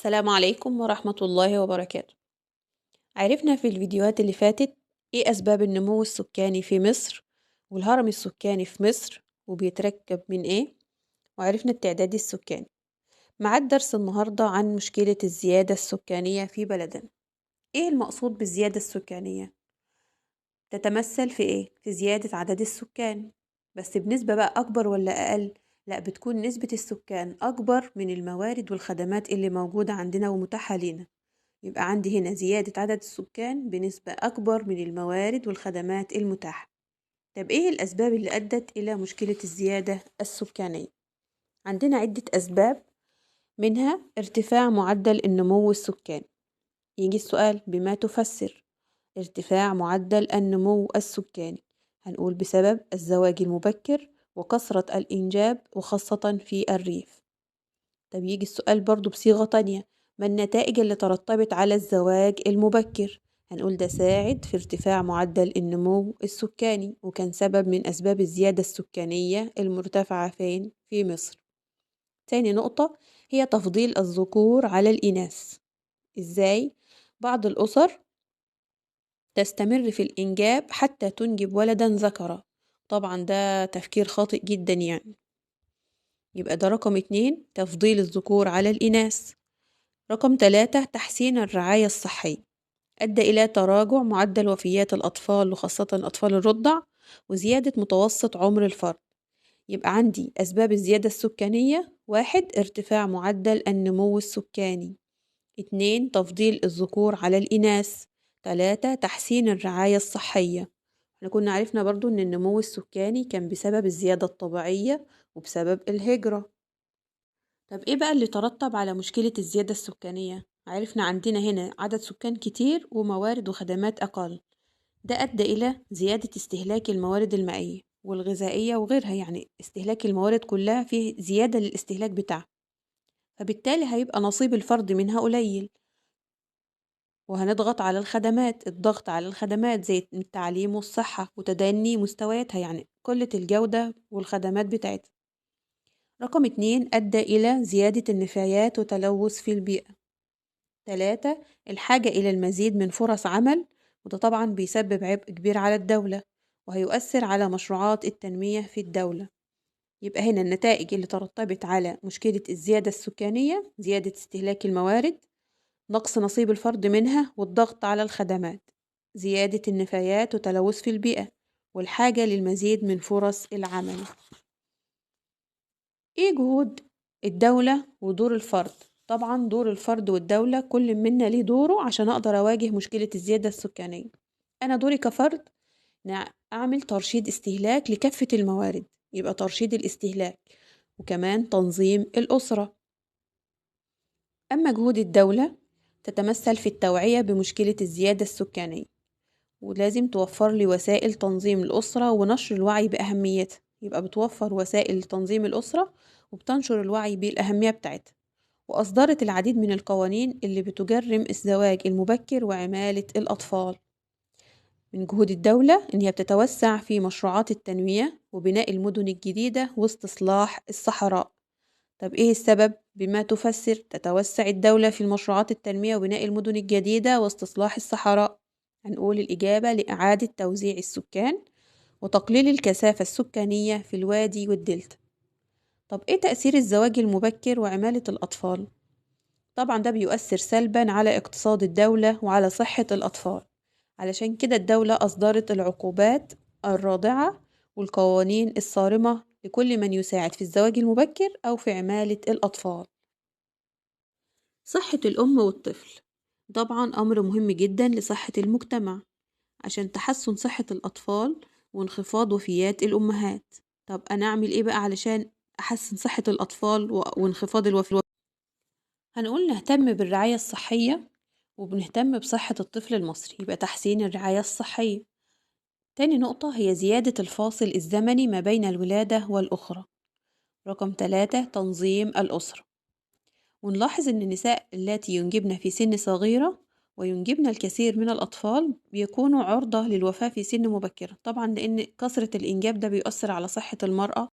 السلام عليكم ورحمة الله وبركاته. عرفنا في الفيديوهات اللي فاتت ايه أسباب النمو السكاني في مصر والهرم السكاني في مصر وبيتركب من ايه، وعرفنا التعداد السكاني. مع الدرس النهاردة عن مشكلة الزيادة السكانية في بلدنا. ايه المقصود بالزيادة السكانية؟ تتمثل في ايه؟ في زيادة عدد السكان، بس بنسبة بقى أكبر ولا أقل؟ لا، بتكون نسبة السكان أكبر من الموارد والخدمات اللي موجودة عندنا ومتاحة لنا. يبقى عندي هنا زيادة عدد السكان بنسبة أكبر من الموارد والخدمات المتاحة. طب إيه الأسباب اللي أدت إلى مشكلة الزيادة السكانية؟ عندنا عدة أسباب، منها ارتفاع معدل النمو السكاني. يجي السؤال بما تفسر ارتفاع معدل النمو السكاني؟ هنقول بسبب الزواج المبكر وكثرة الإنجاب وخاصة في الريف. طب يجي السؤال برضو بصيغة تانية، ما النتائج اللي ترتبت على الزواج المبكر؟ هنقول ده ساعد في ارتفاع معدل النمو السكاني وكان سبب من أسباب الزيادة السكانية المرتفعة فين؟ في مصر. تاني نقطة هي تفضيل الذكور على الإناث. إزاي؟ بعض الأسر تستمر في الإنجاب حتى تنجب ولدا ذكرا، طبعا ده تفكير خاطئ جدا يعني. يبقى ده رقم 2، تفضيل الذكور على الإناث. رقم 3، تحسين الرعاية الصحية أدى إلى تراجع معدل وفيات الأطفال وخاصة أطفال الرضع وزيادة متوسط عمر الفرد. يبقى عندي أسباب الزيادة السكانية: 1 ارتفاع معدل النمو السكاني، 2 تفضيل الذكور على الإناث، 3 تحسين الرعاية الصحية. احنا كنا عرفنا برضو ان النمو السكاني كان بسبب الزيادة الطبيعية وبسبب الهجرة. طب ايه بقى اللي ترتب على مشكلة الزيادة السكانية؟ عرفنا عندنا هنا عدد سكان كتير وموارد وخدمات أقل، ده أدى إلى زيادة استهلاك الموارد المائية والغذائية وغيرها، يعني استهلاك الموارد كلها فيه زيادة للاستهلاك بتاعها، فبالتالي هيبقى نصيب الفرد منها قليل. وهنضغط على الخدمات، الضغط على الخدمات زي التعليم والصحة وتدني مستوياتها، يعني قلة الجودة والخدمات بتاعتها. رقم 2 أدى إلى زيادة النفايات وتلوث في البيئة. 3 الحاجة إلى المزيد من فرص عمل، وده طبعا بيسبب عبء كبير على الدولة وهيؤثر على مشروعات التنمية في الدولة. يبقى هنا النتائج اللي ترتبت على مشكلة الزيادة السكانية: زيادة استهلاك الموارد، نقص نصيب الفرد منها والضغط على الخدمات، زيادة النفايات وتلوث في البيئة، والحاجة للمزيد من فرص العمل. ايه جهود الدولة ودور الفرد؟ طبعا دور الفرد والدولة كل منا ليه دوره عشان اقدر اواجه مشكلة الزيادة السكانية. انا دوري كفرد اعمل ترشيد استهلاك لكافة الموارد، يبقى ترشيد الاستهلاك، وكمان تنظيم الأسرة. اما جهود الدولة تتمثل في التوعية بمشكلة الزيادة السكانية، ولازم توفر لي وسائل تنظيم الأسرة ونشر الوعي بأهميتها. يبقى بتوفر وسائل تنظيم الأسرة وبتنشر الوعي بالأهمية بتاعتها. وأصدرت العديد من القوانين اللي بتجرم الزواج المبكر وعمالة الأطفال. من جهود الدولة إن هي بتتوسع في مشروعات التنمية وبناء المدن الجديدة واستصلاح الصحراء. طب إيه السبب؟ بما تفسر تتوسع الدولة في المشروعات التنمية وبناء المدن الجديدة واستصلاح الصحراء؟ هنقول الإجابة لإعادة توزيع السكان وتقليل الكثافة السكانية في الوادي والدلتا. طب إيه تأثير الزواج المبكر وعمالة الأطفال؟ طبعا ده بيؤثر سلبا على اقتصاد الدولة وعلى صحة الأطفال، علشان كده الدولة أصدرت العقوبات الرادعة والقوانين الصارمة لكل من يساعد في الزواج المبكر أو في عمالة الأطفال. صحة الأم والطفل طبعا أمر مهم جدا لصحة المجتمع عشان تحسن صحة الأطفال وانخفاض وفيات الأمهات. طب أنا أعمل إيه بقى علشان أحسن صحة الأطفال وانخفاض الوفيات؟ هنقول نهتم بالرعاية الصحية وبنهتم بصحة الطفل المصري، يبقى تحسين الرعاية الصحية. تاني نقطة هي زيادة الفاصل الزمني ما بين الولادة والأخرى. رقم 3 تنظيم الأسرة. ونلاحظ أن النساء اللاتي ينجبن في سن صغيرة وينجبن الكثير من الأطفال بيكونوا عرضة للوفاة في سن مبكرة، طبعا لأن كثرة الإنجاب ده بيؤثر على صحة المرأة.